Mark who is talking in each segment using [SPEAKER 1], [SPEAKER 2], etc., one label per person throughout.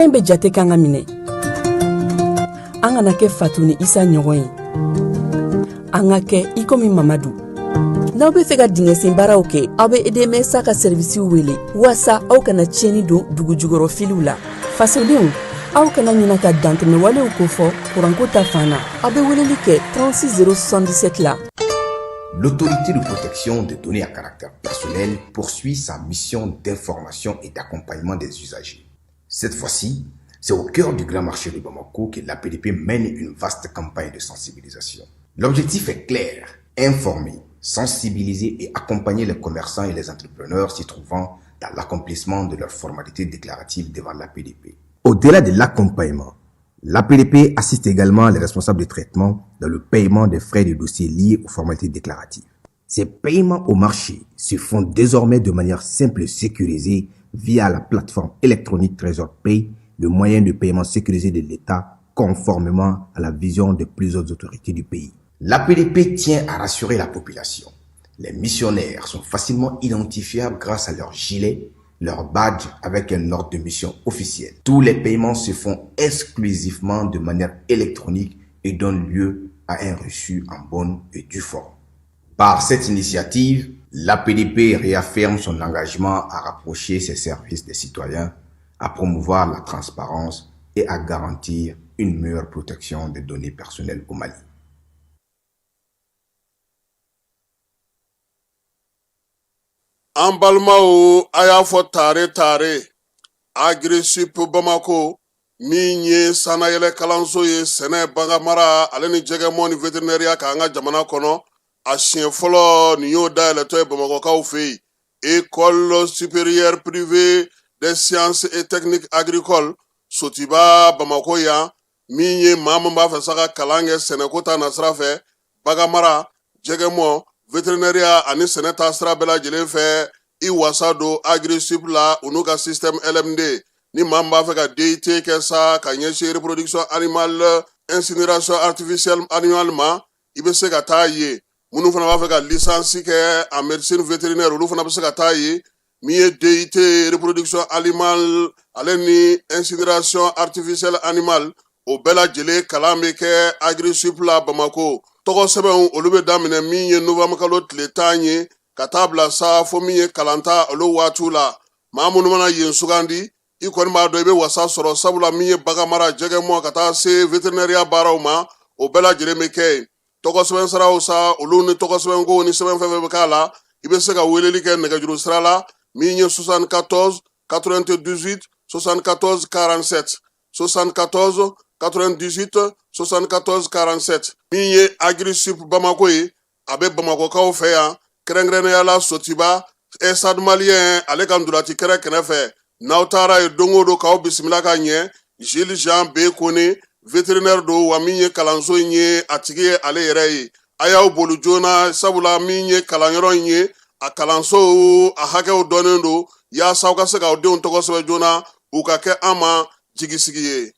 [SPEAKER 1] Fɛn bɛɛ jate kan ka minɛ. An kana kɛ Fatu ni Isa ɲɔgɔn ye, an ka kɛ i komi Mamadu. N'aw bɛ fɛ ka dingɛsen baaraw kɛ, aw bɛ EDMSA ka sɛrivisiw wele waasa aw kana tiɲɛni don dugu jukɔrɔ filiw la. Fasodenw, aw kana ɲina ka dantɛmɛwalew kofɔ kuranko ta fan na. Aw bɛ weleli kɛ 36 077 la.
[SPEAKER 2] L'autorité de protection des données à caractère personnel poursuit sa mission d'information et d'accompagnement des usagers. Cette fois-ci, c'est au cœur du grand marché de Bamako que l'APDP mène une vaste campagne de sensibilisation. L'objectif est clair, informer, sensibiliser et accompagner les commerçants et les entrepreneurs s'y trouvant dans l'accomplissement de leurs formalités déclaratives devant l'APDP. Au-delà de l'accompagnement, l'APDP assiste également les responsables de traitement dans le paiement des frais de dossier liés aux formalités déclaratives. Ces paiements au marché se font désormais de manière simple et sécurisée via la plateforme électronique Trésor Pay, le moyen de paiement sécurisé de l'État conformément à la vision de plusieurs autorités du pays. L'APDP tient à rassurer la population. Les missionnaires sont facilement identifiables grâce à leur gilet, leur badge avec un ordre de mission officiel. Tous les paiements se font exclusivement de manière électronique et donnent lieu à un reçu en bonne et due forme. Par cette initiative, l'APDP réaffirme son engagement à rapprocher ses services des citoyens, à promouvoir la transparence et à garantir une meilleure protection des données personnelles au Mali.
[SPEAKER 3] An balimaw, a y'a fɔ tare tare Agirisup Bamako min ye sannayɛlɛ kalanso ye sɛnɛ, baganmara ale ni jɛgɛmɔ ni veterinɛriya k'an ka jamana kɔnɔ, a siɲɛ fɔlɔ nin y'o dayɛlɛtɔ ye Bamakɔkaw fɛ yen. École supérieure privée des sciences et techniques agricoles Sotiba Bamakɔ yan, min ye maa min b'a fɛ sa ka kalan kɛ sɛnɛko ta nasira fɛ, baganmara, jɛgɛmɔ, veterinɛriya ani sɛnɛ ta sira bɛɛ lajɛlen fɛ, i wasa don Agirisup la u n'u ka système LMD. Ni maa min b'a fɛ ka DUT kɛ sa ka ɲɛsin reproduction animale, incinération artificielle animale ma, i bɛ se ka taa yen. Minnu fana b'a fɛ ka licence kɛ en médecine vétérinaire, olu fana bɛ se ka taa yen. Min ye DUT reproduction animale ale ni incinération artificielle animale, o bɛɛ lajɛlen kalan bɛ kɛ Agirisup la Bamako. Tɔgɔ sɛbɛnw, olu bɛ daminɛ min ye novembre kalo tile 10 ye ka taa bila sa fo min ye kalanta olu waatiw la. Maa minnu mana yen sugandi, i kɔni b'a dɔn i bɛ wasa sɔrɔ, sabula min ye baganmara, jɛgɛmɔ ka taa se veterinɛriya baaraw ma, o bɛɛ lajɛlen bɛ kɛ yen. Tɔgɔ sɛbɛn siraw sa, olu ni tɔgɔ sɛbɛnkow ni sɛbɛn fɛn fɛn bɛ k'a la, i bɛ se ka weleli kɛ nɛgɛjuru sira la min ye 74 98 74 47, 74 98 74 47. Min ye Agirisup Bamako ye, a bɛ Bamakɔkaw fɛ yan, kɛrɛnkɛrɛnnenya la Sotiba, Stade Malien ale ka ntolaci kɛrɛ kɛrɛfɛ. N'aw taara yen don o don, k'aw bisimila ka ɲɛ. Gilles Jean B Kone, vétérinaire don, wa min ye kalanso in ye, a tigi ye ale yɛrɛ ye. A y'aw boli joona, sabula min ye kalanyɔrɔ in ye, a kalansow a hakɛw dɔnnen don, yaasa aw ka se k'aw denw tɔgɔ sɛbɛn joona, u ka kɛ an ma jigisigi ye.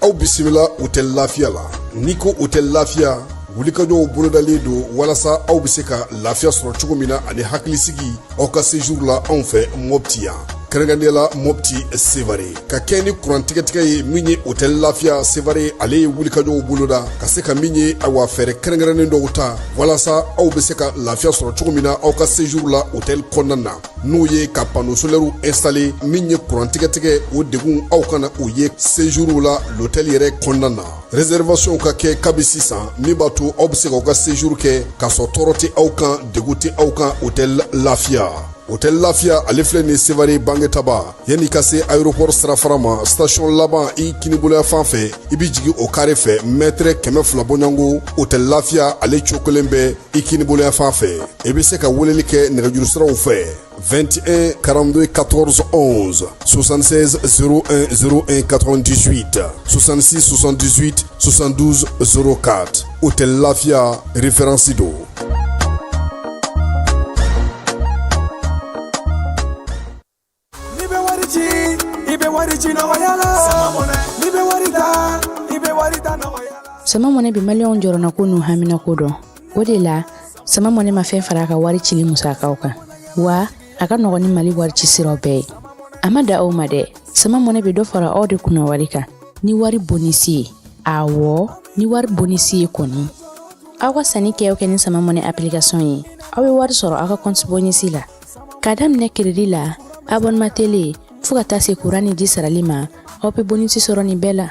[SPEAKER 4] Aw bisimila Hôtel Lafiya la. N'i ko Hôtel Lafiya, wulikajɔw bolodalen don walasa aw bɛ se ka lafiya sɔrɔ cogo min na ani hakilisigi aw ka séjour la anw fɛ Mopti yan, kɛrɛnkɛrɛnnenya la Mopti Sevare. Ka kɛ ni kuran tigɛtigɛ ye, min ye Hôtel Lafiya Sevare, ale ye wulikajɔw boloda ka se ka min ye, awa, fɛɛrɛ kɛrɛnkɛrɛnnen dɔw ta walasa aw bɛ se ka lafiya sɔrɔ cogo min na aw ka séjour la hôtel kɔnɔna na, n'o ye ka panneau solaire installé. Min ye kuran tigɛtigɛ, o degun aw kana o ye séjour la l'hôtel yɛrɛ kɔnɔna na. Réservation ka kɛ kabi sisan, min b'a to aw bɛ se k'aw ka séjour kɛ k'a sɔrɔ tɔɔrɔ tɛ aw kan, degun tɛ aw kan. Hôtel Lafiya, Hôtel Lafiya, ale filɛ nin Sevare Bangetaba, yanni ka se aéroport sirafara ma, station laban i kiniboloya fan fɛ, i bɛ jigin o kare fɛ, mɛtɛrɛ 200 bɔɲɔgɔnko, Hôtel Lafiya ale cokolen bɛ i kiniboloya fan fɛ. I bɛ se ka weleli kɛ nɛgɛjuru siraw fɛ: 21 42 14 11, 76 01 01 98, 66 78 72 04. Hôtel Lafiya, référence don.
[SPEAKER 5] N'i bɛ wari ci, i bɛ wari ci nɔgɔya la. N'i bɛ wari ta, i bɛ wari ta nɔgɔya la.
[SPEAKER 6] Sama Money bɛ maliyɛnw jɔrɔnako n'u haminako dɔn. O de la, Sama Money ma fɛn fara a ka wari cili musakaw kan. Wa a ka nɔgɔn ni Mali wari ci siraw bɛɛ ye. A ma dan o ma dɛ, Sama Money bɛ dɔ fara aw de kunna wari kan ni wari bonisi ye. Awɔ, ni wari bonisi ye kɔni. Aw ka sanni kɛ o kɛ ni Sama Money application ye, aw bɛ wari sɔrɔ aw ka compte bonisi la. K'a daminɛ crédit la, abonnement télé, fo ka taa se kuran ni ji sarali ma, aw bɛ bonisi sɔrɔ nin bɛɛ la.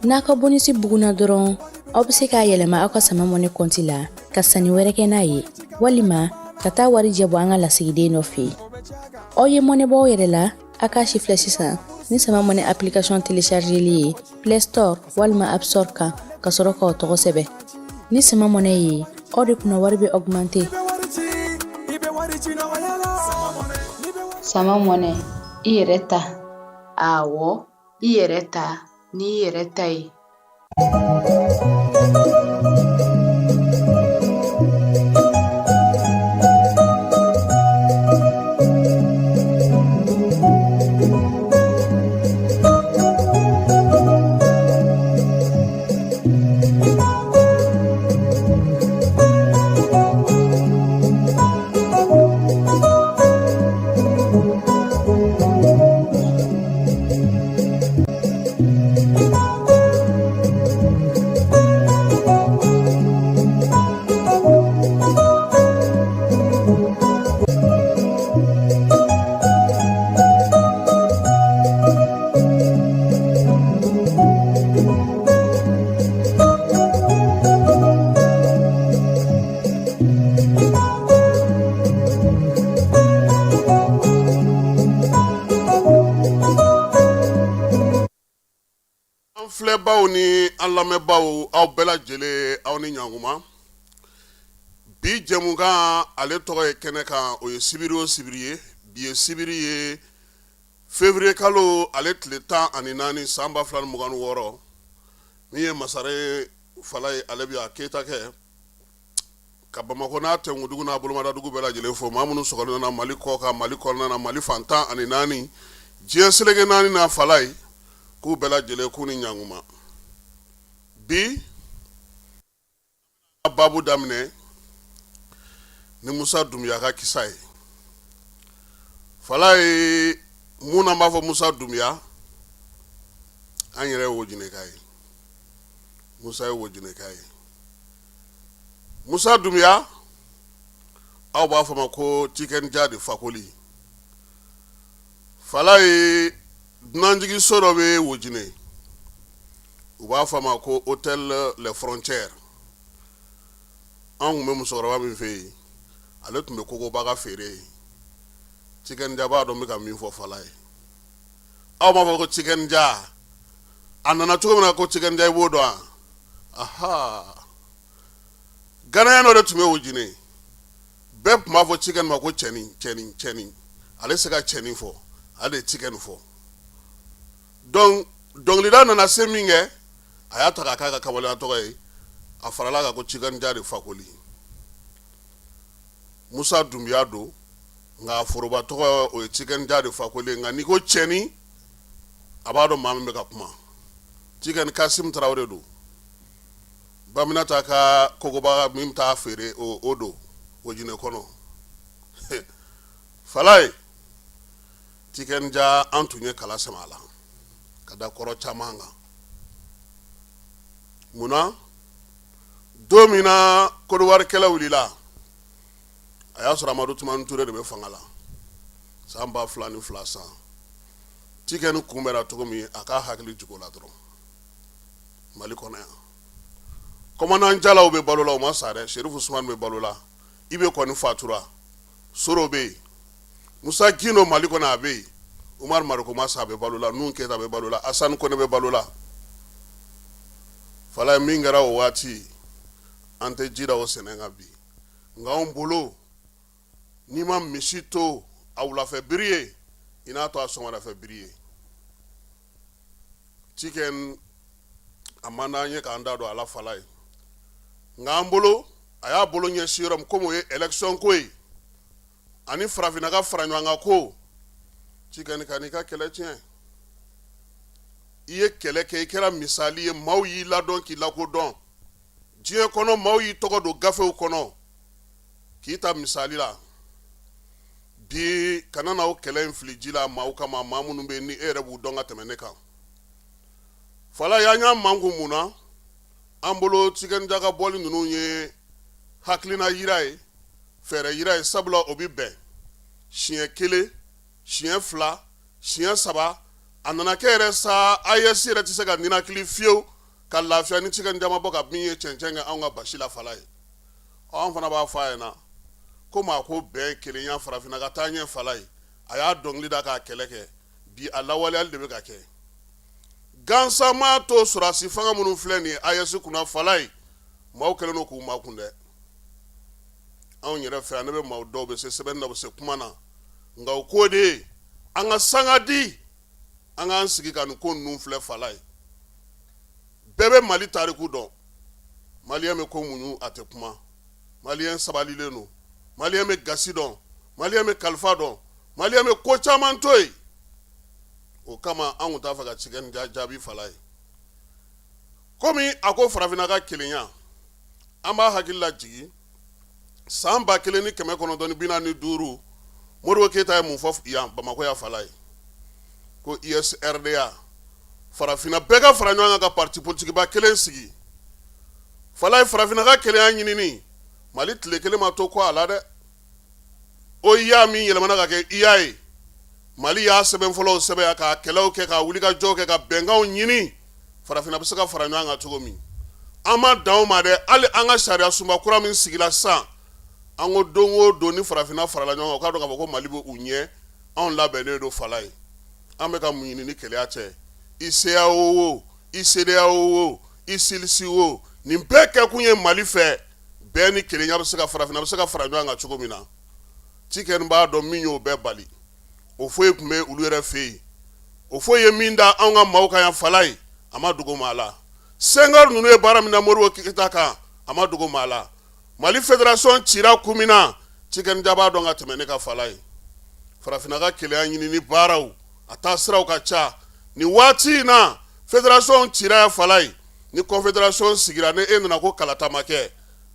[SPEAKER 6] N'a ka bonisi bugunna dɔrɔn, aw bɛ se k'a yɛlɛma aw ka Sama Money kɔnti la ka sanni wɛrɛ kɛ n'a ye, walima ka taa warijɛ bɔ an ka lasigiden dɔ fɛ yen. Aw ye mɔnɛ bɔ aw yɛrɛ la, a k'a sifilɛ sisan ni Sama Money application téléchargeli ye Play Store walima App Store kan, ka sɔrɔ k'aw tɔgɔ sɛbɛn. Ni Sama Money ye, aw de kunna wari bɛ augmenter.
[SPEAKER 7] Sama Money, i yɛrɛ ta. Awɔ, i yɛrɛ ta n'i yɛrɛ ta ye.
[SPEAKER 3] An filɛbaw ni an lamɛnbaw, aw bɛɛ lajɛlen, aw ni ɲankuma. Bi jɛmukan, ale tɔgɔ ye Kɛnɛ kan. O ye sibiri o sibiri ye. Bi ye sibiri ye, février kalo ale tile 14, san 2026. Min ye Masare Fala ye, ale bɛ a Keyita kɛ ka Bamakɔ n'a tɛnkudugu n'a bolomadadugu bɛɛ lajɛlen fo. Maa minnu sɔgɔlen na Mali kɔ kan, Mali kɔnɔna na, Mali fan 14, diɲɛ seleke naani na, Fala ye k'u bɛɛ lajɛlen k'u ni ɲankuma. Bi babu daminɛ ni Musa Dunbiya ka kisa ye. Fala ye, mun n'an b'a fɔ Musa Dunbiya, an yɛrɛ ye Wojinɛka ye. Musa ye Wojinɛka ye. Musa Dunbiya, aw b'a fɔ ma ko Tiken Jah de Fakoli. Fala ye, dunanjiginso dɔ bɛ Wojinɛ, u b'a fɔ a ma ko hôtel Les Frontières. An tun bɛ musokɔrɔba min fɛ yen, ale tun bɛ kogobaga feere yen. Tiken Jah b'a dɔn n bɛ ka min fɔ. Fala ye, aw b'a fɔ ko Tiken Jah, a nana cogo min na ko Tiken Jah, i b'o dɔn wa? Aha, Ghanéen dɔ de tun bɛ Wojinɛ, bɛɛ tun b'a fɔ Tiken ma ko cɛnin, cɛnin, cɛnin. Ale se ka cɛnin fɔ, ale de ye Tiken fɔ. Donc dɔnkilida nana se min kɛ, a y'a ta k'a k'a ka kamalenya tɔgɔ ye. A farala kan ko Tiken Jah de Fakoli. Musa Dunbiya don, nka foroba tɔgɔ o ye Tiken Jah de Fakoli. Nka n'i ko cɛnin, a b'a dɔn maa min bɛ ka kuma. Tiken Kasim Tarawele don. Baminata ka kogobaga min taa feere, o don Wojinɛ kɔnɔ. Fala ye, Tiken Jah, an tun ye kala sɛmɛ a la ka da kɔrɔ caman kan. Munna? Don min na Kodowari kɛlɛ wulila, a y'a sɔrɔ Amadu Tumani Ture de bɛ fanga la, san 2002 san. Tiken kunbɛnna cogo min, a k'a hakili jigin o la dɔrɔn. Mali kɔnɔ yan, commandant Jalaw bɛ balo la, u ma sa dɛ. Serifu Usumani bɛ balo la, IB kɔni fatura, Soro bɛ yen, Musa Gindo Mali kɔnɔ a bɛ yen, Umaru Mariko ma sa, a bɛ balo la, Nuhu Keyita bɛ balo la, Asani Kone bɛ balo la. Fala ye, min kɛra o waati, an tɛ ji da o sɛnɛ kan bi. Nka anw bolo, n'i ma misi to a wulafɛ biri ye, i n'a to a sɔgɔmadafɛ biri ye. Tiken, a man d'an ye k'an da don a la, Fala ye. Nka an bolo, a y'a bolo ɲɛsin yɔrɔ min, komi o ye élection ko ye ani farafinna ka fara ɲɔgɔn kan ko, Tiken, ka n'i ka kɛlɛ tiɲɛ. I ye kɛlɛ kɛ, i kɛra misali ye, maaw y'i ladɔn k'i lakodɔn. Diɲɛ kɔnɔ maaw y'i tɔgɔ don gafew kɔnɔ k'i ta misali la bi. Kana na o kɛlɛ in fili ji la maaw kama, maa minnu bɛ ni e yɛrɛ b'u dɔn ka tɛmɛ ne kan. Falaye, an y'a mankun mun na? An bolo Tiken Jah ka bɔli ninnu ye hakilina yira ye, fɛɛrɛ yira ye, sabula o bɛ bɛn siɲɛ kelen, siɲɛ fila, siɲɛ saba. A nana kɛ yɛrɛ sa, AES yɛrɛ tɛ se ka ninakili fiyewu ka lafiya ni Tiken Jah ma bɔ ka min ye cɛncɛn kɛ anw ka basi la. Falaye, an fana b'a fɔ a ɲɛna komi a ko bɛn, kelenya, farafinna ka taa ɲɛ. Falaye, a y'a dɔnkili da k'a kɛlɛ kɛ, bi a lawaleyali de bɛ ka kɛ. Gansan m'a to sɔrɔdasi fanga minnu filɛ nin ye AES kunna, Falaye, maaw kɛlen don k'u makun dɛ. Anw yɛrɛ fɛ yan, ne bɛ maaw dɔw bɛ se sɛbɛnni na, u bɛ se kuma na, nka o ko de ye an ka sanga di, an k'an sigi ka nin ko ninnu filɛ. Falaye, bɛɛ bɛ Mali tariku dɔn. Maliyɛn bɛ ko muɲu, a tɛ kuma. Maliyɛn sabalilen don. Maliyɛn bɛ gasi dɔn. Maliyɛn bɛ kalifa dɔn. Maliyɛn bɛ ko caman to yen. O kama an tun t'a fɛ ka Tiken Jah jaabi. Falaye, komi a ko farafinna ka kelenya, an b'a hakili lajigin san 1945, Modibo Keyita ye mun fɔ yan Bamakɔ yan, Falaye? Ko USRDA, farafinna bɛɛ ka fara ɲɔgɔn kan ka parti politikiba kelen sigi. Falaye, farafinna ka kelenya ɲinini, Mali tile kelen ma to kɔ a la dɛ. OUA min yɛlɛmana ka kɛ UA ye, Mali y'a sɛbɛn fɔlɔw sɛbɛn, k'a kɛlɛw kɛ, k'a wulikajɔw kɛ, ka bɛnkanw ɲini farafinna bɛ se ka fara ɲɔgɔn kan cogo min. An ma dan o ma dɛ, hali an ka sariya sunba kura min sigila sisan, an ko don o don ni farafinna farala ɲɔgɔn kan, u k'a dɔn k'a fɔ ko Mali bɛ u ɲɛ. Anw labɛnnen don. Falaye, an bɛ ka mun ɲini ni kelenya cɛ? I CEAO o, i CEDEAO o, i SILC o, nin bɛɛ kɛkun ye Mali fɛ bɛn ni kelenya bɛ se ka, farafinna bɛ se ka fara ɲɔgɔn kan cogo min na. Tiken b'a dɔn min y'o bɛɛ bali. O foyi tun bɛ olu yɛrɛ fɛ yen. O foyi ye min da anw ka maaw kan yan, Falaye, a ma dogo maa la. Senghor ninnu ye baara min da Modibo Keyita kan, a ma dogo maa la. Mali fédération cira kun min na, Tiken Jah b'a dɔn ka tɛmɛ ne kan. Falaye, farafinna ka kelenya ɲinini baaraw, a taa siraw ka ca. Nin waati in na, fédération cira yan, Falaye, ni confédération sigira, ni e nana ko kalata ma kɛ,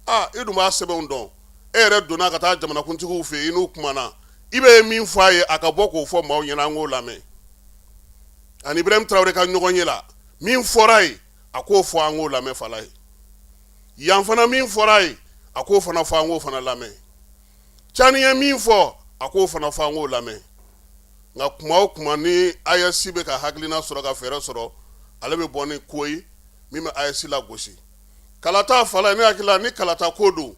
[SPEAKER 3] aa, i dun b'a sɛbɛnw dɔn. E yɛrɛ donna ka taa jamanakuntigiw fɛ yen, i n'u kumana. I bɛ min fɔ a ye, a ka bɔ k'o fɔ maaw ɲɛna, an k'o lamɛn. Ani Ibrahim Traoré ka ɲɔgɔn ye la, min fɔra ye, a k'o fɔ, an k'o lamɛn. Falaye, yan fana min fɔra ye, a k'o fana fɔ, an k'o fana lamɛn. Tiani ye min fɔ, a k'o fana fɔ, an k'o lamɛn. Nka kuma o kuma ni AES bɛ ka hakilina sɔrɔ, ka fɛɛrɛ sɔrɔ, ale bɛ bɔ ni ko ye min bɛ AES lagosi. Kalata, Falaye, ne hakili la, ni kalata ko don,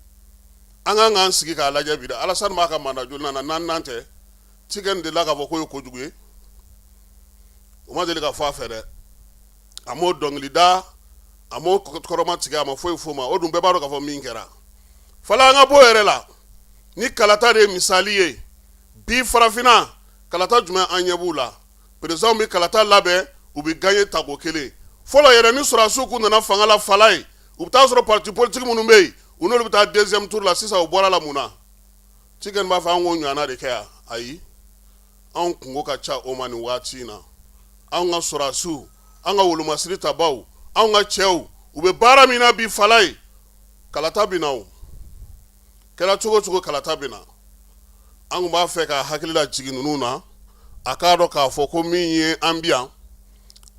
[SPEAKER 3] an kan k'an sigi k'a lajɛ bi dɛ. Alassane b'a ka mandat joli na? Naaninan tɛ? Tiken delila k'a fɔ k'o ye kojugu ye? O ma deli ka fɔ a fɛ dɛ. A m'o dɔnkili da, a m'o kɔrɔma tigɛ, a ma foyi f'o ma. O dun bɛɛ b'a dɔn k'a fɔ min kɛra. Falaye, an ka bɔ o yɛrɛ la ni kalata de ye misali ye bi. Farafinna kalata jumɛn an ɲɛ b'u la? Présidentw bɛ kalata labɛn, u bɛ gagner tako kelen. Fɔlɔ yɛrɛ, ni sɔrɔdasiw kun nana fanga la, Falaye, u bɛ taa sɔrɔ parti politique minnu bɛ yen, u n'olu bɛ taa deuxième tour la. Sisan u bɔra la mun na? Tiken b'a fɔ an k'o ɲɔgɔnna de kɛ yan. Ayi, anw kunko ka ca o ma nin waati in na. Anw ka sɔrɔdasiw, an ka wolomasiri tabaw, anw ka cɛw, u bɛ baara min na bi, Falaye, kalata bɛ na. O kɛra cogo cogo, kalata bɛ na. An tun b'a fɛ ka hakili lajigin ninnu na, a k'a dɔn k'a fɔ ko min ye an bi yan,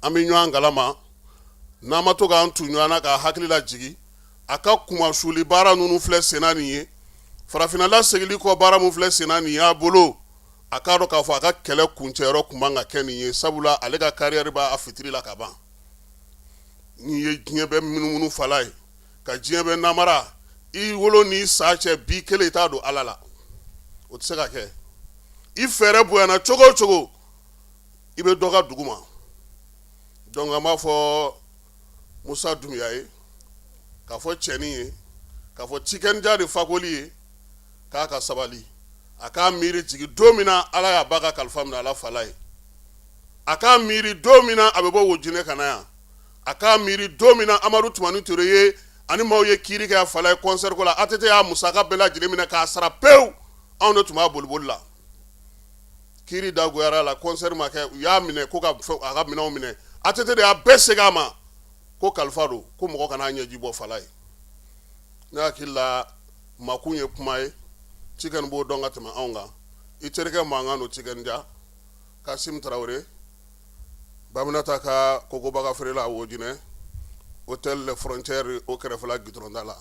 [SPEAKER 3] an bɛ ɲɔgɔn kalama. N'an ma to k'an tu ɲɔgɔn na k'a hakili lajigin, a ka kunmasuli baara ninnu filɛ senna nin ye, farafinna lasegili kɔ baara min filɛ senna nin y'a bolo, a k'a dɔn k'a fɔ a ka kɛlɛ kuncɛyɔrɔ tun man ka kɛ nin ye, sabula ale ka carrière b'a fitiri la ka ban. N'i ye diɲɛ bɛɛ munumunu, Falaye, ka diɲɛ bɛɛ namara, i wolo n'i sa cɛ bi kelen i t'a don Ala la, o tɛ se ka kɛ. I fɛɛrɛ bonyana cogo o cogo, i bɛ dɔ ka dugu ma. Donc an b'a fɔ Musa Dunbiya ye, k'a fɔ cɛnin ye, k'a fɔ Tiken Jah de Fakoli ye, k'a ka sabali, a k'a miiri jigin don min na Ala y'a ba ka kalifa minɛ a la. Falaye, a k'a miiri don min na a bɛ bɔ Wojinɛ ka na yan, a k'a miiri don min na Amadu Tumani Ture ye ani maaw ye kiiri kɛ Falaye concert ko la, ATT y'a musaka bɛɛ lajɛlen minɛ k'a sara pewu. Anw de tun b'a boliboli la. Kiiri dagoyara la, concert ma kɛ, u y'a minɛ ko ka a ka minɛnw minɛ. ATT de y'a bɛɛ segin a ma ko kalifa don, ko mɔgɔ kana ɲɛji bɔ. Falaye. Ne hakili la makun ye kuma ye, Cikɛni b'o dɔn ka tɛmɛ anw kan. I terikɛ mankan don Cikɛni ja Kasim Tarawele Baminata ka kokobaga feerela Wojinɛ hôtel Les Frontières o kɛrɛfɛla gitɔrɔnda la.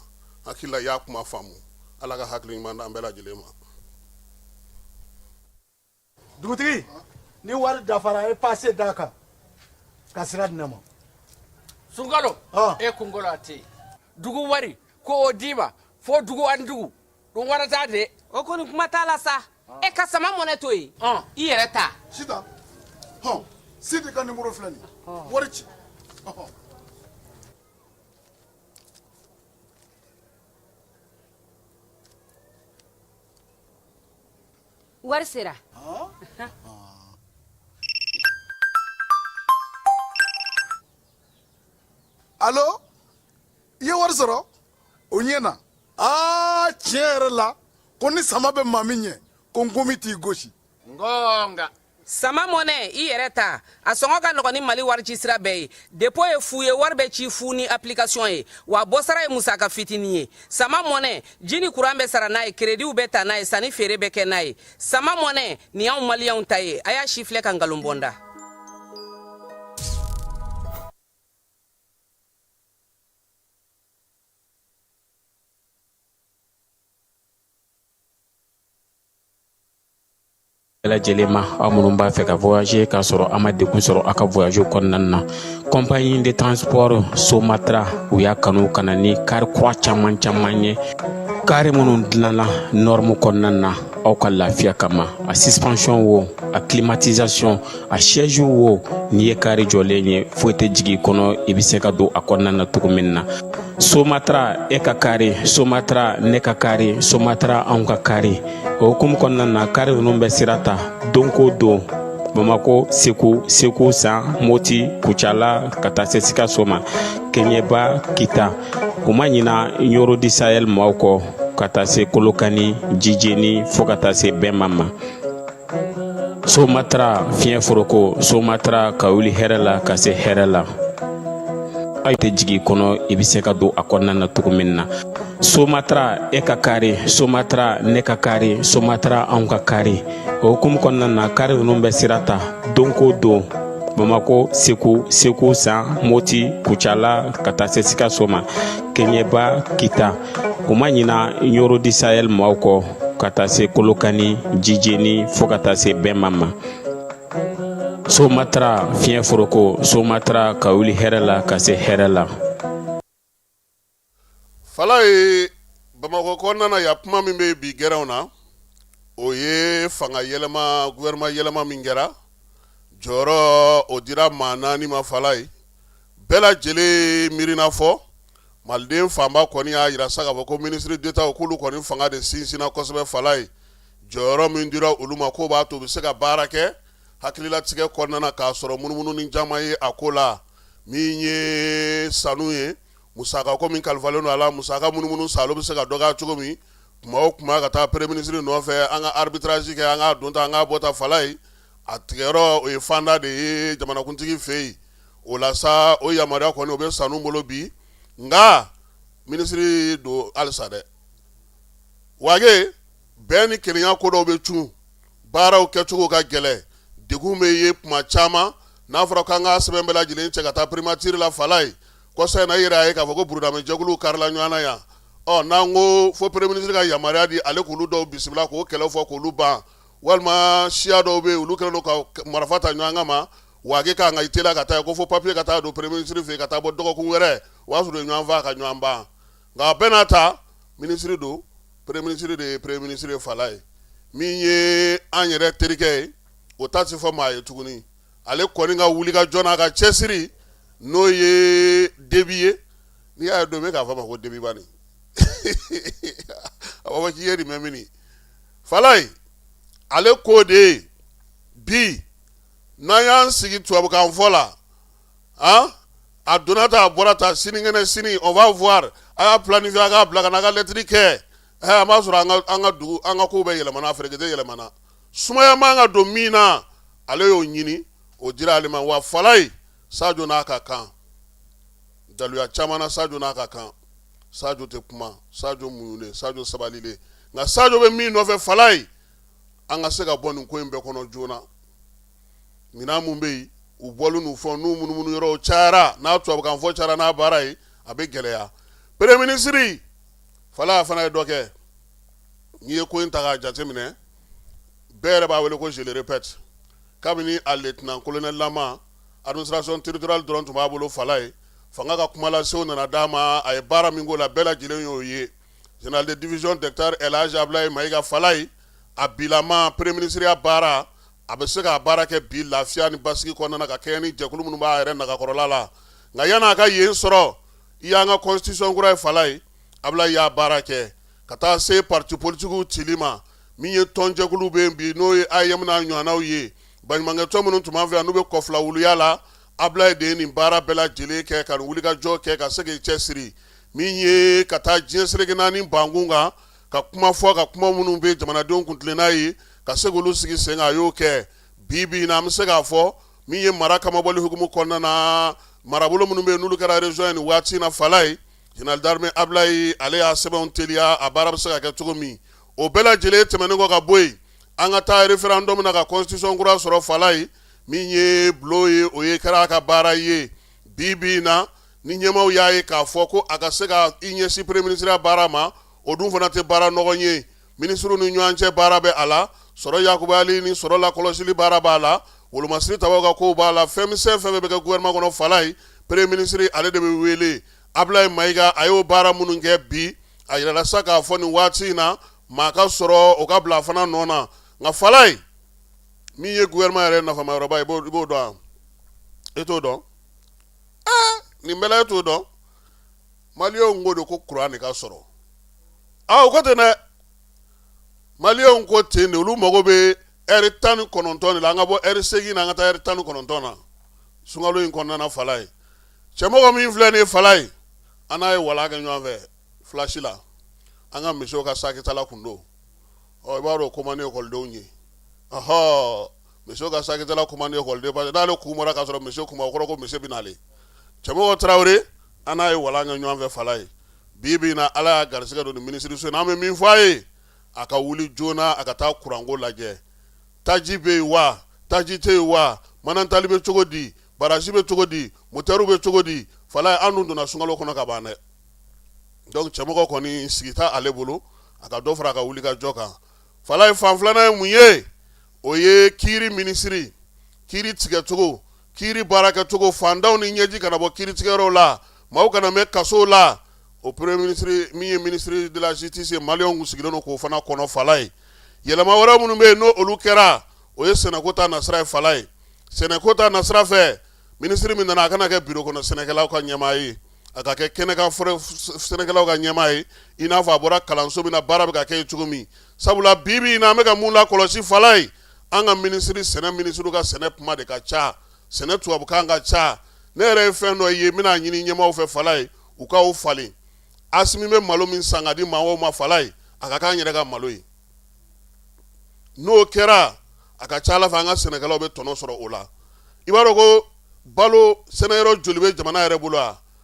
[SPEAKER 3] Hakili la i y'a kuma faamu. Ala ka hakili ɲuman d'an bɛɛ lajɛlen ma.
[SPEAKER 8] Dugutigi ni wari dafara e pase d'a kan ka sira di ne ma.
[SPEAKER 9] Sunkalo e kunkolo a tɛ yen dugu wari ko o d'i ma fo dugu ani dugu dun wara t'a de.
[SPEAKER 1] O kɔni kuma t'a la sa e ka sama mɔnɛ to yen i yɛrɛ ta.
[SPEAKER 4] Sitan hɔn Sidi ka nimoro filɛ nin ye wari ci.
[SPEAKER 1] Wari sera.
[SPEAKER 4] Alo i ye wari sɔrɔ o ɲɛna aa tiɲɛ yɛrɛ la ko ni sama bɛ maa min ɲɛ ko nkomi t'i gosi
[SPEAKER 9] ngonga
[SPEAKER 1] Sama mɔnɛ i yɛrɛ ta a sɔngɔ ka nɔgɔn ni Mali warici sira bɛɛ ye. Dépôt ye fu ye, wari bɛ ci fu ni application ye, wa bɔsara ye musaka fitinin ye. Sama mɔnɛ, ji ni kuran bɛ sara n'a ye, créditw bɛ ta n'a ye, sanni feere bɛ kɛ n'a ye. Sama mɔnɛ, nin y'anw maliyɛnw ta ye, a y'a sifilɛ ka nkalon bɔ n da.
[SPEAKER 10] Bɛɛ lajɛlen ma aw minnu b'a fɛ ka voyager k'a sɔrɔ a ma degun sɔrɔ a ka voyage kɔnɔna na compagnie de transport Somatra u y'a kanu ka na ni kari kura caman caman ye kari minnu dilanna norme kɔnɔna na aw ka lafiya kama a suspension wo a climatisation a siège wo n'i ye kari jɔlen ye foyi tɛ jigin i kɔnɔ i bɛ se ka don a kɔnɔna na cogo min na Somatra e ka kari Somatra ne ka kari Somatra anw ka kari o hukumu kɔnɔna na kari ninnu bɛ sira ta don ko don Bamakɔ Segu Segu San Moti Kucala ka taa se Sikaso ma Kɛɲɛba Kita u ma ɲina Ɲɔrɔ du Sahel maaw kɔ ka taa se Kolokani Jijeni fo ka taa se Bɛma ma Somatra fiɲɛ foroko Somatra ka wuli hɛrɛ la ka se hɛrɛ la a tɛ jigin i kɔnɔ i bɛ se ka don a kɔnɔna na cogo min na Somatra e ka kari Somatra ne ka kari Somatra anw ka kari o hukumu kɔnɔna na kari ninnu bɛ sira ta don ko don Bamakɔ Segu Segu San Moti Kucala ka taa se Sikaso ma Kɛɲɛba Kita u ma ɲina Ɲɔrɔ du Sahel maaw kɔ ka taa se Kolokani Jijeni fo ka taa se Bɛma ma Somatra fiɲɛ foroko Somatra ka wuli hɛrɛ la ka se hɛrɛ la.
[SPEAKER 3] Falaye Bamakɔ kɔnɔna na yan kuma min bɛ bi gɛrɛnw na o ye fanga yɛlɛma gouvernement yɛlɛma min kɛra jɔyɔrɔ o dira maa naani ma Falaye bɛɛ lajɛlen miirina fɔ maliden fanba kɔni y'a jira sa k'a fɔ ko ministre d'État k'olu kɔni fanga de sinsinna kosɛbɛ Falaye jɔyɔrɔ min dira olu ma k'o b'a to u bɛ se ka baara kɛ hakililatigɛ kɔnɔna na k'a sɔrɔ munumunu ni caman ye a ko la min ye sanu ye musaka ko min kalifalen don a la musaka munumunu salo bɛ se ka dɔgɔya cogo min kuma o kuma ka taa premier ministre nɔfɛ an ka arbitrage kɛ an k'a don tan an k'a bɔ tan Falaye a tigɛyɔrɔ o ye fanda de ye jamanakuntigi fɛ yen o la sa o yamaruya kɔni o bɛ sanu bolo bi nka minisiri don halisa dɛ wage bɛn ni kelenya ko dɔw bɛ cun baaraw kɛcogo ka gɛlɛn degun bɛ ye kuma caman n'a fɔra k'an ka sɛbɛn bɛɛ lajɛlen cɛ ka taa primature la Falaye kɔsa in na i yɛrɛ y'a ye k'a fɔ ko burudamɛjɛkuluw karila ɲɔgɔn na yan ɔ n'an ko fo premier ministre ka yamaruya di ale k'olu dɔw bisimila k'o kɛlɛ fɔ k'olu ban walima siya dɔw bɛ yen olu kɛlen don ka marifa ta ɲɔgɔn kama wage kan ka i teliya ka taa ko fo papiye ka taa don premier ministre fɛ ka taa bɔ dɔgɔkun wɛrɛ o y'a sɔrɔ u ye ɲɔgɔn faa ka ɲɔgɔn ban nka a bɛɛ n'a ta minisiri don premier ministre de ye premier ministre ye Falaye min ye an yɛrɛ terikɛ ye o ta ti fɔ maa ye tuguni ale kɔni ka wuli ka jɔ n'a ka cɛsiri n'o ye Déby ye n'i y'a ye don bɛ k'a fɔ a ma ko Débyba nin a b'a fɔ k'i ye nin mɛn min Falaye ale ko de ye bi n'an y'an sigi tubabukan fɔ la han a donna ta a bɔra ta sinikɛnɛ sini on va voir a y'a planifier a k'a bila ka na a ka lɛtiri kɛ ɛ an b'a sɔrɔ an ka an ka dugu an ka kow bɛɛ yɛlɛmana a ferekete yɛlɛmana sumaya man ka don min na ale y'o ɲini o dira ale ma wa Falaye Sajo n'a ka kan daluya caman na Sajo n'a ka kan. Sajo tɛ kuma, Sajo muɲunen, Sajo sabalilen, nka Sajo bɛ min nɔfɛ Falaye, an ka se ka bɔ nin ko in bɛɛ kɔnɔ joona. Minɛn mun bɛ yen, u bɔli n'u fɛnw n'u munumunu yɔrɔw cayara, n'a tubabukan fɔ cayara n'a baara ye, a bɛ gɛlɛya. Premier ministre Falaye, a fana ye dɔ kɛ. N'i ye ko in ta k'a jateminɛ, bɛɛ yɛrɛ b'a wele ko je le répète, kabini a lieutenant colonel lama administration territoriale dɔrɔn tun b'a bolo Falaye, fanga ka kumalasew nana d'a ma, a ye baara min k'o la, bɛɛ lajɛlen y'o ye. Général de division docteur El Hadj Abdoulaye Maïga Falaye, a bilama premier ministre ya baara, a bɛ se k'a baara kɛ bi lafiya ni basigi kɔnɔna na, ka kɛɲɛ ni jɛkulu minnu b'a yɛrɛ nagakɔrɔla la. Nka yan'a ka yen sɔrɔ, i y'an ka constitution kura ye Falaye, Abdoulaye y'a baara kɛ ka taa se parti politikiw cili ma. Min ye tɔnjɛkulu bɛ yen bi, n'o ye AEEM n'a ɲɔgɔnnaw ye, baɲumankɛtɔn minnu tun b'an fɛ yan n'u bɛ kɔfila wuluya la, Abdoulaye de ye nin baara bɛɛ lajɛlen kɛ ka nin wulikajɔ kɛ ka se k'i cɛsiri. Min ye ka taa diɲɛ seleke naani bankun kan ka kuma fɔ, ka kuma minnu bɛ jamanadenw kuntilenna ye, ka se k'olu sigi sen kan, a y'o kɛ. Bi bi in na, an bɛ se k'a fɔ min ye mara kamabɔli hukumu kɔnɔna na, marabolo minnu bɛ yen n'olu kɛra région ye nin waati in na, Falaye, général d'armée Abdoulaye, ale y'a sɛbɛnw teliya, a baara bɛ se ka kɛ cogo min. O bɛɛ lajɛlen tɛmɛnen kɔ ka bɔ yen, an ka taa référendum na ka constitution kura sɔrɔ Falaye, min ye bulon ye, o ye kɛra a ka baara ye. Bi bi in na, ni ɲɛmaaw y'a ye k'a fɔ ko a ka se ka i ɲɛsin premier ministre baara ma, o dun fana tɛ baara nɔgɔn ye. Minisiriw ni ɲɔgɔn cɛ baara bɛ a la, sɔrɔ yakubayali ni sɔrɔ lakɔlɔsili baara b'a la, wolomasiri tabaw ka kow b'a la, fɛn misɛn fɛn fɛn bɛ kɛ gouvernement kɔnɔ Falaye, premier ministre ale de bɛ wele. Abdoulaye Maïga, a y'o baara minnu kɛ bi, a yirala sa k'a fɔ nin waati in na, maa ka sɔrɔ o ka bila a fana nɔ na. Nka Falaye, min ye gouvernement yɛrɛ nafamayɔrɔba ye, i b'o dɔn wa? E t'o dɔn? Ɛɛ, nin bɛɛ la e t'o dɔn? Maliyɛnw ko de ko kuran de ka sɔrɔ. Aa, u ko ten dɛ, maliyɛnw ko ten de. Olu mago bɛ ɛri 19 de la. An ka bɔ ɛri 8 na, an ka taa ɛri 19 na sunkalo in kɔnɔna na. Falaye, cɛmɔgɔ min filɛ nin ye Falaye, an n'a ye walan kɛ ɲɔgɔn fɛ filasi la, an ka misiw ka sakitala kun don. Ɔ, i b'a dɔn, ko man di ekɔlidenw ye. Ɔhɔ, misiw ka sakitala ko man di ekɔliden, parce que n'ale kun bɔra k'a sɔrɔ misi kun ma, o kɔrɔ ko misi bɛ n'ale. Cɛmɔgɔ Tarawele, an n'a ye walan kɛ ɲɔgɔn fɛ Falaye. Bi bi in na, Ala y'a garisɛgɛ don nin minisiriso in na. An bɛ min fɔ a ye, a ka wuli joona, a ka taa kuranko lajɛ. Taji bɛ yen wa, taji tɛ yen wa, manantali bɛ cogo di, barasi bɛ cogo di, motɛriw bɛ cogo di? Falaye, an dun donna sunkalo kɔnɔ ka ban dɛ. Donc cɛmɔgɔ kɔni sigi t'a ale bolo, a ka dɔ fara a ka wuli ka jɔ kan. Falaye, fan filanan ye mun ye? O ye kiiri minisiri, kiiri tigɛcogo, kiiri baarakɛcogo, fantanw ni ɲɛji kana bɔ kiiri tigɛyɔrɔw la, maaw kana mɛn kasow la. O premier ministre min ye ministre de la justice ye, maliyɛnw kun sigilen don k'o fana kɔnɔ Falaye. Yɛlɛma wɛrɛ minnu bɛ yen n'o olu kɛra, o ye sɛnɛko ta nasira ye Falaye. Sɛnɛko ta nasira fɛ, minisiri min nana, a kana kɛ biro kɔnɔ sɛnɛkɛlaw ka ɲɛmaa ye, a ka kɛ kɛnɛkan sɛnɛkɛlaw ka ɲɛmaa ye, i n'a fɔ a bɔra kalanso min na, baara bɛ ka kɛ yen cogo min. Sabula bi bi in na, an bɛ ka mun lakɔlɔsi Falaye, an ka minisiri, sɛnɛ minisiriw ka sɛnɛ kuma de ka ca, sɛnɛ tubabukan ka ca. Ne yɛrɛ ye fɛn dɔ ye, n bɛna ɲini ɲɛmaaw fɛ Falaye, u k'o falen. Asimi bɛ malo min san ka di maaw ma Falaye, a ka k'an yɛrɛ ka malo ye. N'o kɛra, a ka ca Ala fɛ, an ka sɛnɛkɛlaw bɛ tɔnɔ sɔrɔ o la. I b'a dɔn ko balo sɛnɛyɔrɔ joli bɛ jamana yɛrɛ bolo?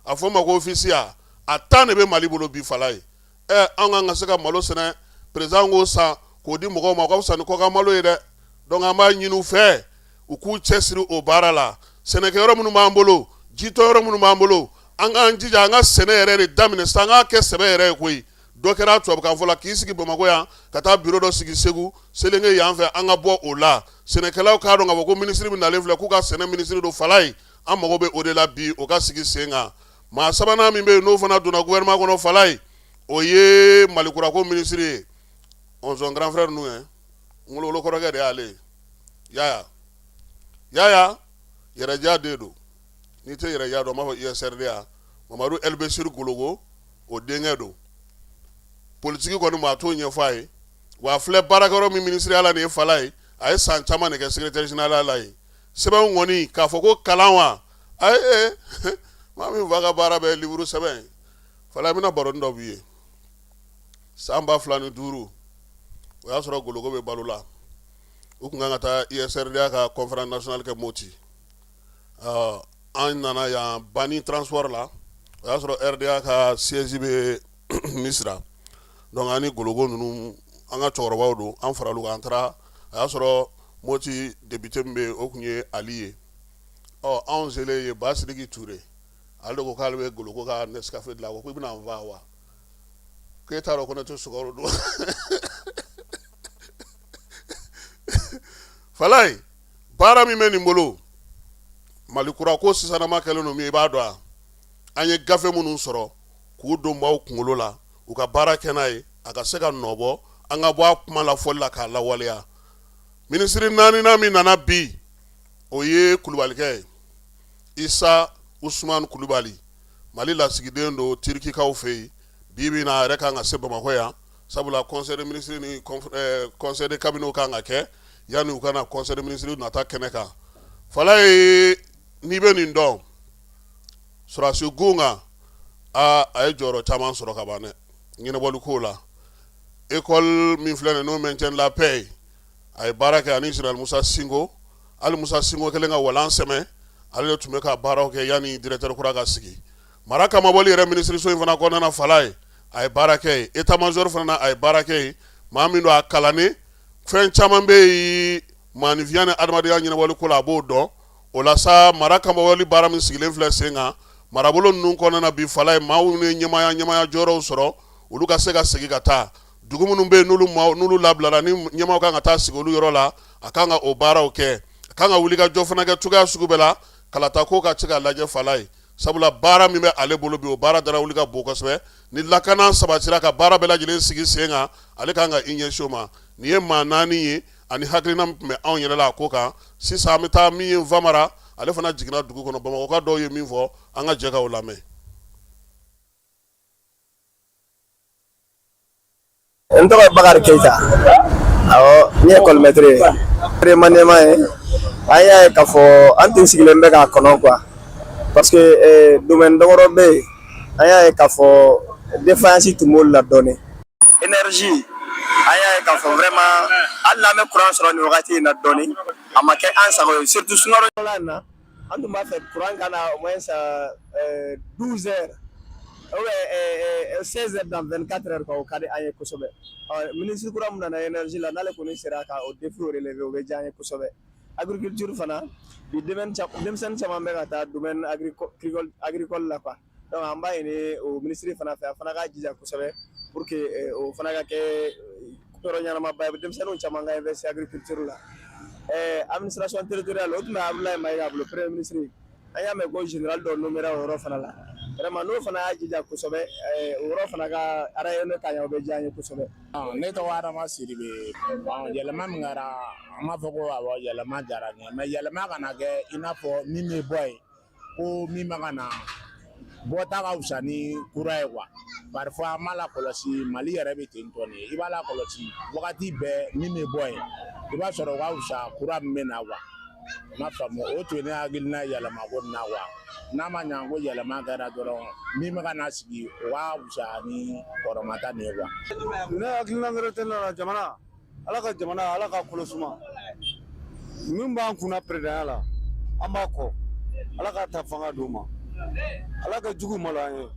[SPEAKER 3] A fɔ ma ko OFISIA, a 10 de bɛ Mali bolo bi Falaye. Ɛ, an kan ka se ka malo sɛnɛ, président k'o san k'o di mɔgɔw ma, o ka fisa ni kɔkan malo ye dɛ. Donc an b'a ɲini u fɛ, u k'u cɛsiri o baara la. Sɛnɛkɛyɔrɔ minnu b'an bolo, jitɔyɔrɔ minnu b'an bolo, an k'an jija an ka sɛnɛ yɛrɛ de daminɛ sisan, an k'a kɛ sɛbɛ yɛrɛ ye koyi. Dɔ kɛra tubabukan fɔ la, k'i sigi Bamakɔ yan ka taa biro dɔ sigi Segu, Selenge yan fɛ, an ka bɔ o la. Sɛnɛkɛlaw k'a dɔn k'a fɔ ko minisiri min nalen filɛ, k'u ka sɛnɛ minisiri don Falaye, an mago bɛ o de la bi, o ka sigi sen kan. Maa sabanan min bɛ yen n'o fana donna gouvernement kɔnɔ Falaye, o ye Malikurako minisiri ye, son grand frère ninnu ye, n wolowolo kɔrɔkɛ de y'ale ye. Yaya, Yaya Yɛrɛdiya den don. N'i tɛ Yɛrɛdiya dɔn, n b'a fɔ USRDA Mamadu Elbesir Gologo, o denkɛ don. Politiki kɔni, maa t'o ɲɛfɔ a ye. Wa a filɛ baarakɛyɔrɔ min minisiriya la nin ye Falaye, a ye san caman de kɛ secrétaire général la yen. Sɛbɛnw kɔni, k'a fɔ ko kalan wa, ayi, maa min fa ka baara bɛɛ ye livre sɛbɛn ye. Falaye, n bɛna baroni dɔ b'i ye. San 2005, o y'a sɔrɔ Gologo bɛ balo la, u tun kan ka taa USRDA ka conférence nationale kɛ Moti. An nana yan Bani transport la, O y'a sɔrɔ RDA ka siège bɛ Misira. Donc an ni Gologo ninnu, an ka cɛkɔrɔbaw don, an faral'u kan, an taara. A y'a sɔrɔ Moti député min bɛ yen, o tun ye Ali ye. Ɔ, anw selen ye, Ba Sidiki Ture, ale de ko k'ale bɛ Gologo ka Nescafé dilan. A ko k'i bɛna n faa wa? K'e t'a dɔn ko ne tɛ sukaro dun? Falaye, baara min bɛ nin bolo, Mali kura ko sisanama kɛlen don min, i b'a dɔn a an ye gafe minnu sɔrɔ k'u don maaw kunkolo la, u ka baara kɛ n'a ye, a ka se ka nɔbɔ, an ka bɔ a kuma la fɔli la k'a lawaleya. Minisiri naaninan min nana bi, o ye Kulubalikɛ ye, Isa Usumani Kulubali. Mali lasigiden don Tirikikaw fɛ yen. Bi bi na, a yɛrɛ kan ka se Bamakɔ yan, sabula conseil des ministres ni conseil de cabinet kan ka kɛ yanni u ka na conseil des ministres nata kɛnɛ kan. Falaye, n'i bɛ nin dɔn sɔrɔdasi gun kan, aa, a ye jɔyɔrɔ caman sɔrɔ ka ban dɛ ɲɛnabɔli ko la. École min filɛ nin, n'o maintien de la paix ye, a ye baara kɛ ani général Musa Sinko. Hali Musa Sinko kɛlen ka walan sɛmɛ, ale de tun bɛ ka baaraw kɛ yanni directeur kura ka sigi. Mara kamabɔli yɛrɛ minisiriso in fana kɔnɔna na, Falaye, a ye baara kɛ yen. État major fana na, a ye baara kɛ yen. Maa min don, a kalannen, fɛn caman bɛ yen maaninfinya ni adamadenya ɲɛnabɔli ko la, a b'o dɔn. O la sa, mara kamabɔli baara min sigilen filɛ sen kan marabolo ninnu kɔnɔna na bi, Falaye, maaw ni ɲɛmaaya jɔyɔrɔw sɔrɔ, olu ka se ka segin ka taa dugu minnu bɛ yen, n'olu labilala, ni ɲɛmaaw kan ka taa sigi olu yɔrɔ la, a kan ka o baaraw kɛ. A kan ka wuli ka jɔ fana kɛ cogoya sugu bɛɛ la, kalata ko ka se ka lajɛ, Falaye, sabula baara min bɛ ale bolo bi, o baara dara wuli ka bon kosɛbɛ. Ni lakana sabatira ka baara bɛɛ lajɛlen sigi sen kan, ale kan ka i ɲɛsin o ma. Nin ye maa naani ye ani hakilina min tun bɛ anw yɛrɛ la a ko kan. Sisan an bɛ taa min ye Famara, ale fana jiginna dugu kɔnɔ. Bamakɔka dɔw ye min fɔ, an ka jɛ ka o lamɛn.
[SPEAKER 11] N tɔgɔ ye Bakari Keyita. Awɔ, n ye école maître ye. Remaniement ye, an y'a ye k'a fɔ an tun sigilen bɛ k'a kɔnɔ quoi, parce que domaine damadɔ bɛ yen, an y'a ye k'a fɔ défaillance tun b'olu la dɔɔnin. Énergie, an y'a ye k'a fɔ vraiment, hali n'an bɛ courant sɔrɔ nin wagati in na dɔɔnin, a ma kɛ an sago ye, surtout sunkalo in na. An tun b'a fɛ courant ka na au moins 12 heures ou bien 16 heures dans 24 heures quoi, o ka di an ye kosɛbɛ. Ɔ, ministre kura min nana énergie la, n'ale kɔni sera ka o défi relever, o bɛ diya an ye kosɛbɛ. Agriculture fana, bi denmisɛnnin caman bɛ ka taa domaine agricole la quoi. Donc an b'a ɲini o ministre fana fɛ, a fana k'a jija kosɛbɛ pour que o fana ka kɛ yɔrɔ ɲɛnamaba ye, denmisɛnninw caman ka investir agriculture la. Administration territoriale, o tun bɛ Abdoulaye Maïga bolo, premier ministre. An y'a mɛn ko général dɔ nommé o yɔrɔ fana la. Vraiment, n'o fana y'a jija kosɛbɛ, o yɔrɔ fana ka rayonner ka ɲɛ, o bɛ diya an ye kosɛbɛ.
[SPEAKER 12] Ne tɔgɔ Adama Sidibe. Yɛlɛma min kɛra, an b'a fɔ ko awɔ, yɛlɛma diyara n ye, mais yɛlɛma kana kɛ i n'a fɔ min bɛ bɔ yen ko min bɛ ka na bɔta ka fisa ni kura ye quoi. Parfois an b'a lakɔlɔsi, Mali yɛrɛ bɛ ten tɔ de ye. I b'a lakɔlɔsi wagati bɛɛ, min bɛ bɔ yen, i b'a sɔrɔ o ka fisa kura min bɛ na quoi. I m'a faamu? O tun ye ne hakilina ye yɛlɛma ko nin na quoi. N'a ma ɲa ko yɛlɛma kɛra dɔrɔn, min bɛ ka na sigi, o ka fisa ni kɔrɔmata nin ye quoi.
[SPEAKER 13] Ne hakilina wɛrɛ tɛ ne la. Jamana, Ala ka jamana, Ala ka kolo suma. Min b'an kunna peredanya la, an b'a kɔ. Ala k'a ta fanga d'u ma, Ala ka jugu malo an ye.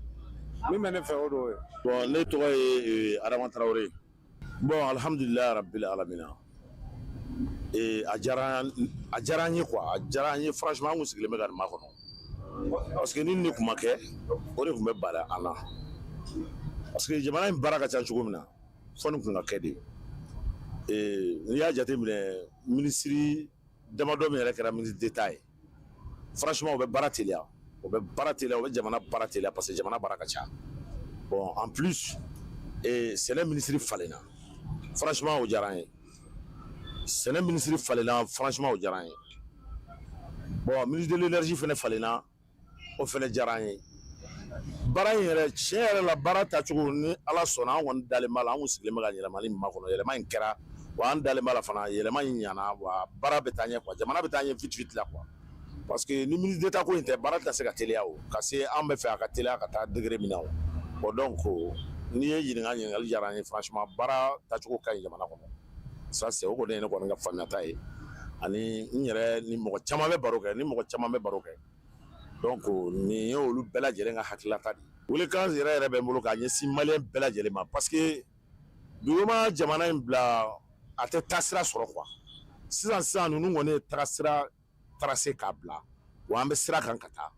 [SPEAKER 13] Min bɛ ne fɛ, o d'o ye.
[SPEAKER 14] Bon, ne tɔgɔ ye Adama Tarawele. Bon, alhamdulilayi rabbil alamina. A diyara an ye quoi, a diyara an ye franchement. An kun sigilen bɛ ka nin makɔnɔ, parce que ni nin kun ma kɛ, o de tun bɛ bali an na, parce que jamana in baara ka ca cogo min na, fɔ nin kun ka kɛ de. N'i y'a jateminɛ, minisiri damadɔ min yɛrɛ kɛra ministre d'État ye, franchement, o bɛ baara teliya, o bɛ baara teliya, o bɛ jamana baara teliya, parce que jamana baara ka ca. Bon, en plus, sɛnɛ minisiri falenna, franchement, o diyara an ye. Sɛnɛ minisiri falenna, franchement, o diyara an ye. Bon, ministre de l'énergie fana falenna, o fana diyara an ye. Baara in yɛrɛ, tiɲɛ yɛrɛ la, baara taacogo ni Ala sɔnna, an kɔni dalen b'a la. An kun sigilen bɛ ka yɛlɛmali min makɔnɔ, yɛlɛma in kɛra wa. An dalen b'a la fana, yɛlɛma in ɲana wa. Baara bɛ taa ɲɛ quoi, jamana bɛ taa ɲɛ vite vite la quoi, parce que ni ministre d'État ko in tɛ, baara tɛ se ka teliya o ka se an bɛ fɛ a ka teliya ka taa degré min na o. Bon, donc n'i ye ɲininka, ɲininkali diyara an ye franchement. Baara taacogo ka ɲi jamana kɔnɔ. Ça c'est, o kɔni ye ne kɔni ka faamuyata ye. Ani n yɛrɛ ni mɔgɔ caman bɛ baro kɛ, ni mɔgɔ caman bɛ baro kɛ. Donc nin ye olu bɛɛ lajɛlen ka hakililata de ye. Welekan yɛrɛ yɛrɛ bɛ n bolo k'a ɲɛsin maliyɛn bɛɛ lajɛlen ma, parce que n'u ma jamana in bila, a tɛ taasira sɔrɔ quoi. Sisan sisan ninnu kɔni ye taasira tracé k'a bila, wa an bɛ sira kan ka taa.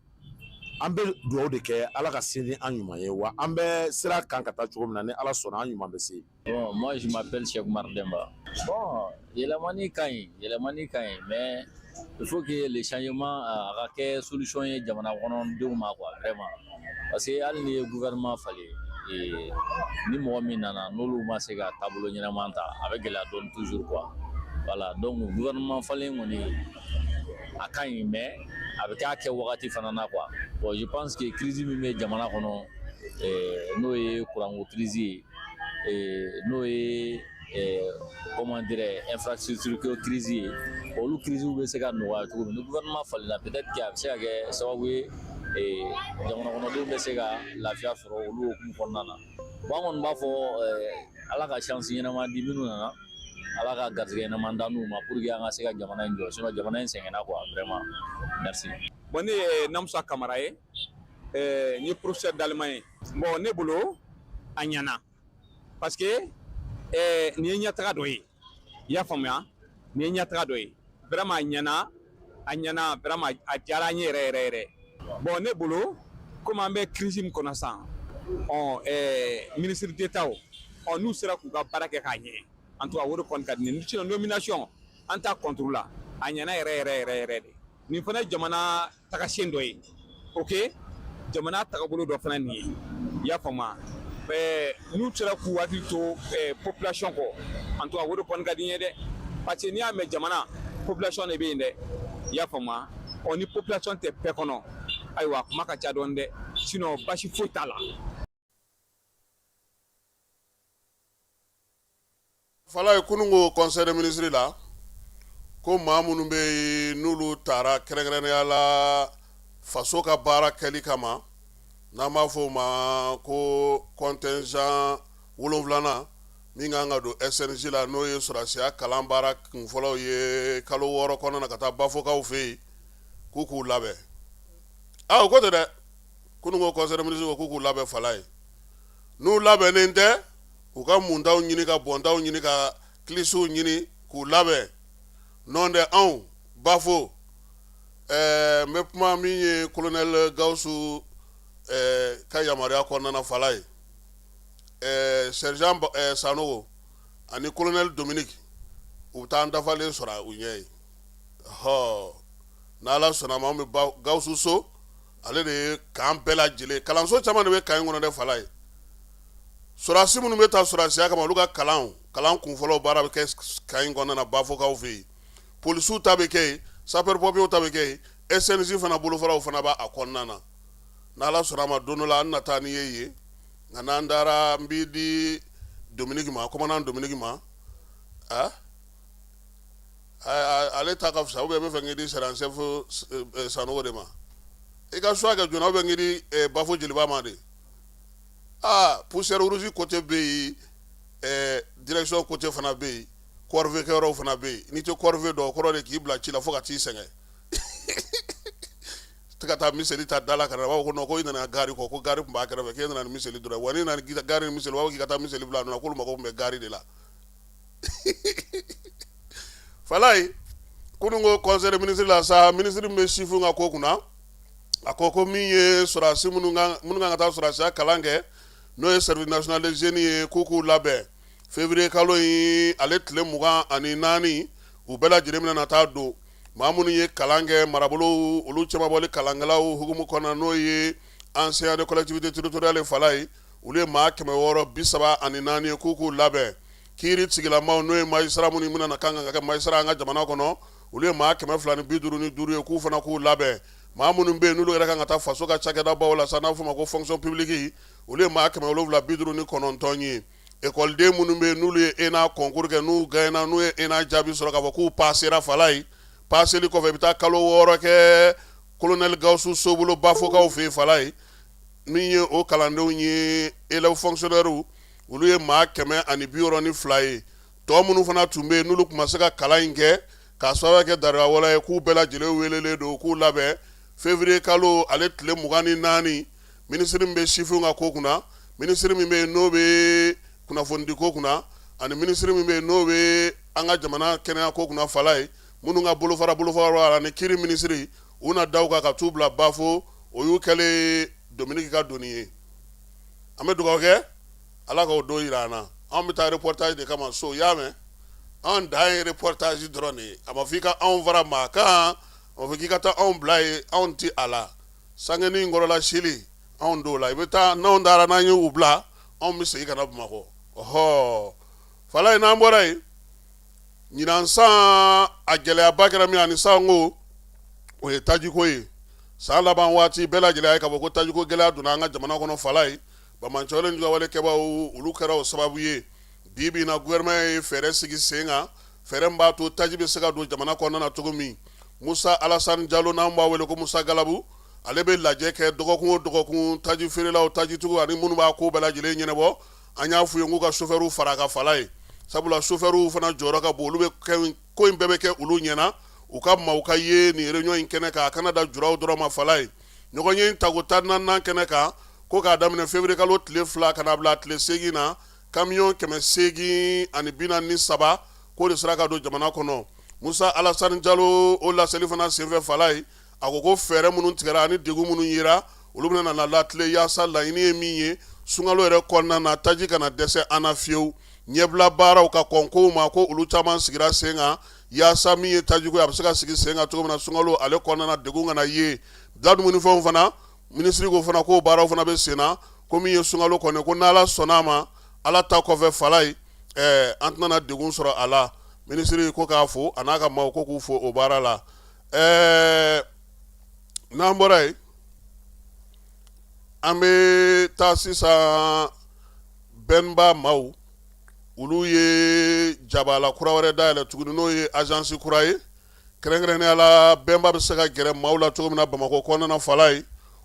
[SPEAKER 14] An bɛ dugawu de kɛ Ala ka se ni an ɲuman ye, wa an bɛ sira kan ka taa cogo min na, ni Ala sɔnna, an ɲuman bɛ se.
[SPEAKER 15] Bon, moi je m'appelle Cheikh Oumar Demba. Bon, yɛlɛmani ka ɲi, yɛlɛmani ka ɲi, mais il faut que le changement a ka kɛ solution ye jamana kɔnɔdenw ma quoi, vraiment. Parce que hali n'i ye gouvernement falen, ni mɔgɔ min nana, n'olu ma se ka taabolo ɲɛnama ta, a bɛ gɛlɛya dɔɔni toujours quoi. Voilà, donc gouvernement falen kɔni a ka ɲi, mais a bɛ kɛ a kɛ wagati fana na quoi. Bon, je pense que crise min bɛ jamana kɔnɔ, n'o ye kuranko crise ye, n'o ye, comment dirais, infrastructure ko crise ye, olu crise bɛ se ka nɔgɔya cogo min ni gouvernement falenna, peut-être que a bɛ se ka kɛ sababu ye jamana kɔnɔdenw bɛ se ka lafiya sɔrɔ olu hukumu kɔnɔna na. Bon, an kɔni b'a fɔ Ala ka chance ɲɛnama di minnu nana, Ala ka garijɛgɛ ɲɛnama d'an ma pour que an ka se ka jamana in jɔ, sinon jamana in sɛgɛnna quoi, vraiment. Merci.
[SPEAKER 16] Bon, ne ye Namusa Kamara ye, n ye professeur d'allemand ye. Bon, ne bolo a ɲɛna parce que nin ye ɲɛtaga dɔ ye, i y'a faamuya, nin ye ɲɛtaga dɔ ye vraiment. A ɲɛna, a ɲɛna vraiment, a diyara an ye yɛrɛ yɛrɛ yɛrɛ. Bon, ne bolo, komi an bɛ crise min kɔnɔ sisan, ɔ ministre d'État, ɔ n'u sera k'u ka baara kɛ k'a ɲɛ, en tout cas o de kɔni ka di ne ye. Sinon nomination, an t'a contre la, a ɲɛna yɛrɛ yɛrɛ yɛrɛ yɛrɛ de. Nin fana ye jamana tagasen dɔ ye, ok, jamana tagabolo dɔ fana nin ye, i y'a faamu. N'u sera k'u hakili to population kɔ, en tout cas o de kɔni ka di n ye dɛ, parce que n'i y'a mɛn jamana, population de bɛ yen dɛ, i y'a faamu. Ɔ ni population tɛ paix kɔnɔ, ayiwa, kuma ka ca dɔɔni dɛ, sinon basi foyi t'a la.
[SPEAKER 3] Falaye, kununko conseil des ministres la, ko maa minnu bɛ yen n'olu taara kɛrɛnkɛrɛnnenya la faso ka baara kɛli kama, n'an b'a fɔ o ma ko contingent 7nan min kan ka don SNJ la, n'o ye sɔrɔdasiya kalan baara kunfɔlɔw ye kalo 6 kɔnɔna na ka taa Bafokaw fɛ yen, k'u k'u labɛn. Aa, o ko tɛ dɛ, kununko conseil des ministres ko k'u k'u labɛn. Falaye, n'u labɛnnen tɛ, u ka muntaw ɲini, ka bɔntaw ɲini, ka kilisiw ɲini k'u labɛn. Nɔ tɛ anw Bafo, n bɛ kuma min ye colonel Gawusu ka yamaruya kɔnɔna na, Falaye, sergent Sanogo ani colonel Dominique, u bɛ taa an dafalen sɔrɔ u ɲɛ ye. Hɔ, n'Ala sɔnna ma, anw bɛ Gawusu so, ale de ye camp bɛɛ lajɛlen, kalanso caman de bɛ camp in kɔnɔ dɛ. Falaye, sɔrɔdasi minnu bɛ taa sɔrɔdasiya kama, olu ka kalan kunfɔlɔ baara bɛ kɛ camp in kɔnɔna na Bafokaw fɛ yen. Polisiw ta bɛ kɛ yen, sapeur pompiers ta bɛ kɛ yen, SNJ fana bolofaraw fana b'a kɔnɔna na. N'Ala sɔnna a ma, don dɔ la an na taa n'i ye yen. Nka n'an taara, n b'i di Dominique ma, commandant Dominique ma. Aa, ale ta ka fisa, ou bien n bɛ fɛ k'i di sergent chef Sanogo de ma. I ka choix kɛ joona, ou bien k'i di Bafo jeliba ma de. Aa, poussière rouge côté bɛ yen, direction côté fana bɛ yen, corvée kɛyɔrɔw fana bɛ yen. N'i tɛ corvée dɔn, o kɔrɔ de k'i bila ci la fo ka t'i sɛgɛn tɛ ka taa miseli ta da la ka na. U b'a fɔ ko non, ko i nana gari kɔ, ko gari tun b'a kɛrɛfɛ, k'e nana ni miseli dɔrɔn. Wa n'i nana ni gari ni miseli, u b'a fɔ k'i ka taa miseli bila a nɔ na, k'olu mago tun bɛ gari de la. Falaye, kununko conseil des ministres la sa, ministre min bɛ sifinw ka ko kunna, a ko ko min ye sɔrɔdasi minnu kan ka taa sɔrɔdasiya kalan kɛ, n'o ye service national des jeunes ye, k'u k'u labɛn février kalo in ale tile 24, u bɛɛ lajɛlen bɛna na taa don. Maa minnu ye kalan kɛ marabolo olu cɛmabɔli kalankɛlaw hukumu kɔnɔ, n'o ye enseignants de collectivité territoriale, Falaye, olu ye maa 634 ye, k'u k'u labɛn. Kiiri tigilamaw, n'o ye magistrat minnu bɛna na kan ka kɛ magistrat an ka jamana kɔnɔ, olu ye maa 255 ye, k'u fana k'u labɛn. Maa minnu bɛ yen n'olu yɛrɛ kan ka taa faso ka cakɛdabaw la sa, n'a fɔ ma ko fonction publique, olu ye maa 759 ye. Ekɔliden minnu bɛ yen n'olu ye ENA concours kɛ, n'u gagnera, n'u ye ENA jaabi sɔrɔ k'a fɔ k'u passera, Falaye, passeli kɔfɛ, i bɛ taa kalo 6 kɛ colonel Gawusu Sobolo Bafokaw fɛ yen. Falaye, min ye o kalandenw ye, élèves fonctionnaires, olu ye maa 162 ye. Tɔ minnu fana tun bɛ yen n'olu tun ma se ka kalan in kɛ k'a sababu kɛ darura wɛrɛ ye, k'u bɛɛ lajɛlen welelen don k'u labɛn. Février kalo ale tile 24, minisiri min bɛ sifinw ka ko kunna, minisiri min bɛ yen n'o bɛ kunnafonidi ko kunna, ani minisiri min bɛ yen n'o bɛ an ka jamana kɛnɛya ko kunna, Falaye, minnu ka bolofara bolofara b'a la, ni kiiri minisiri, u na da u kan ka t'u bila Bafo. O y'u kɛlen Dominiki ka doni ye. An bɛ dugawu kɛ, Ala k'o don jira an na. Anw bɛ taa reportage de kama so, y'a mɛn? Anw dan ye reportage dɔrɔn de ye. A ma fɔ i ka anw fara maa kan, a ma fɔ k'i ka taa anw bila yen, anw tɛ a la. Sangenin kɔrɔla sili, anw t'o la. I bɛ taa, n'anw taara, n'an ye u bila, anw bɛ segin ka na Bamakɔ. Ɔhɔ, Falaye, n'an bɔra yen, ɲinan san a gɛlɛyaba kɛra min ani sanko, o ye tajiko ye. San laban waati bɛɛ lajɛlen ye k'a fɔ ko tajiko gɛlɛya donna an ka jamana kɔnɔ. Falaye, banbaanciwale ni juguyawalekɛbaaw, olu kɛra o sababu ye. Bi bi in na, gouvernement ye fɛɛrɛ sigi sen kan, fɛɛrɛ min b'a to taji bɛ se ka don jamana kɔnɔna na cogo min. Musa Alasani Jalo, n'an b'a wele ko Musa Galabu, ale bɛ lajɛ kɛ dɔgɔkun o dɔgɔkun, taji feerelaw, tajitigiw ani minnu b'a ko bɛɛ lajɛlen ɲɛnabɔ. An y'a f'u ye k'u ka sofɛriw fara a kan, Falaye, sabula sofɛriw fana jɔyɔrɔ ka bon. Olu bɛ kɛ ko in bɛɛ bɛ kɛ olu ɲɛna. U ka maaw ka ye nin réunion in kɛnɛ kan, a kana da juraw dɔrɔn ma. Falaye, ɲɔgɔnye in tako 14nan kɛnɛ kan, ko k'a daminɛ février kalo tile 2 ka n'a bila tile 8 na, kamiyɔn 843 k'o de sera ka don jamana kɔnɔ. Musa Alasani Jalo, o laseli fana senfɛ, Falaye, a ko ko fɛɛrɛ minnu tigɛra ani degun minnu yera, olu bɛna na latilen, yaasa laɲini ye min ye, sunkalo yɛrɛ kɔnɔna na, taji kana dɛsɛ an na fiyewu. Ɲɛbila baaraw ka kɔn kow ma, ko olu caman sigira sen kan, yaasa min ye tajiko ye, a bɛ se ka sigi sen kan cogo min na sunkalo ale kɔnɔna na, degun kana ye. Bila dumunifɛnw fana, minisiri ko fana k'o baaraw fana bɛ sen na, ko min ye sunkalo kɔni, ko n'Ala sɔnna a ma, Ala ta kɔfɛ, Falaye, ɛɛ an tɛna degun sɔrɔ a la. Minisiri ko k'a fo, a n'a ka maaw ko k'u fo o baara la. Ɛɛ n'an bɔra yen, an bɛ taa sisan Bɛnba maaw, olu ye jabala kura wɛrɛ dayɛlɛ tuguni, n'o ye agence kura ye. Kɛrɛnkɛrɛnnenya la, Bɛnba bɛ se ka gɛrɛ maaw la cogo min na Bamakɔ kɔnɔna na, Falaye,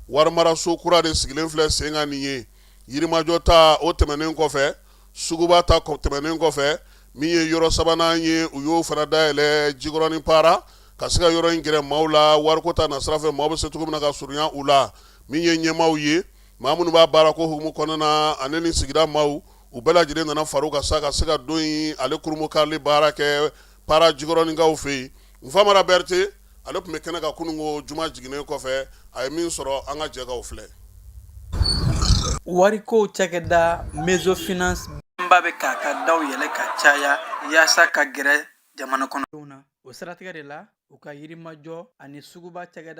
[SPEAKER 3] warimaraso kura de sigilen filɛ sen kan nin ye. Yirimajɔ ta o tɛmɛnen kɔfɛ, suguba ta tɛmɛnen kɔfɛ, min ye yɔrɔ sabanan ye, u y'o fana dayɛlɛ Jikɔrɔni Para, ka se ka yɔrɔ in gɛrɛ maaw la wariko ta nasira fɛ, maaw bɛ se cogo min na ka surunya u la. Min ye ɲɛmaaw ye, maa minnu b'a baarako hukumu kɔnɔna na, ani ni sigida maaw, u bɛɛ lajɛlen nana far'u kan sa ka se ka don in ale kurunbonkarili baara kɛ Para Jikɔrɔninkaw fɛ yen. Nfamara Berete, ale tun bɛ kɛnɛ kan kununko juma jiginnen kɔfɛ, a ye min sɔrɔ, an ka jɛ k'o filɛ.
[SPEAKER 17] Wariko cakɛda Maison Finance Bɛnba bɛ k'a ka daw yɛlɛ ka caya yaasa ka gɛrɛ jamana kɔnɔdenw na. O siratigɛ de la, u ka Yirimajɔ ani Suguba cakɛda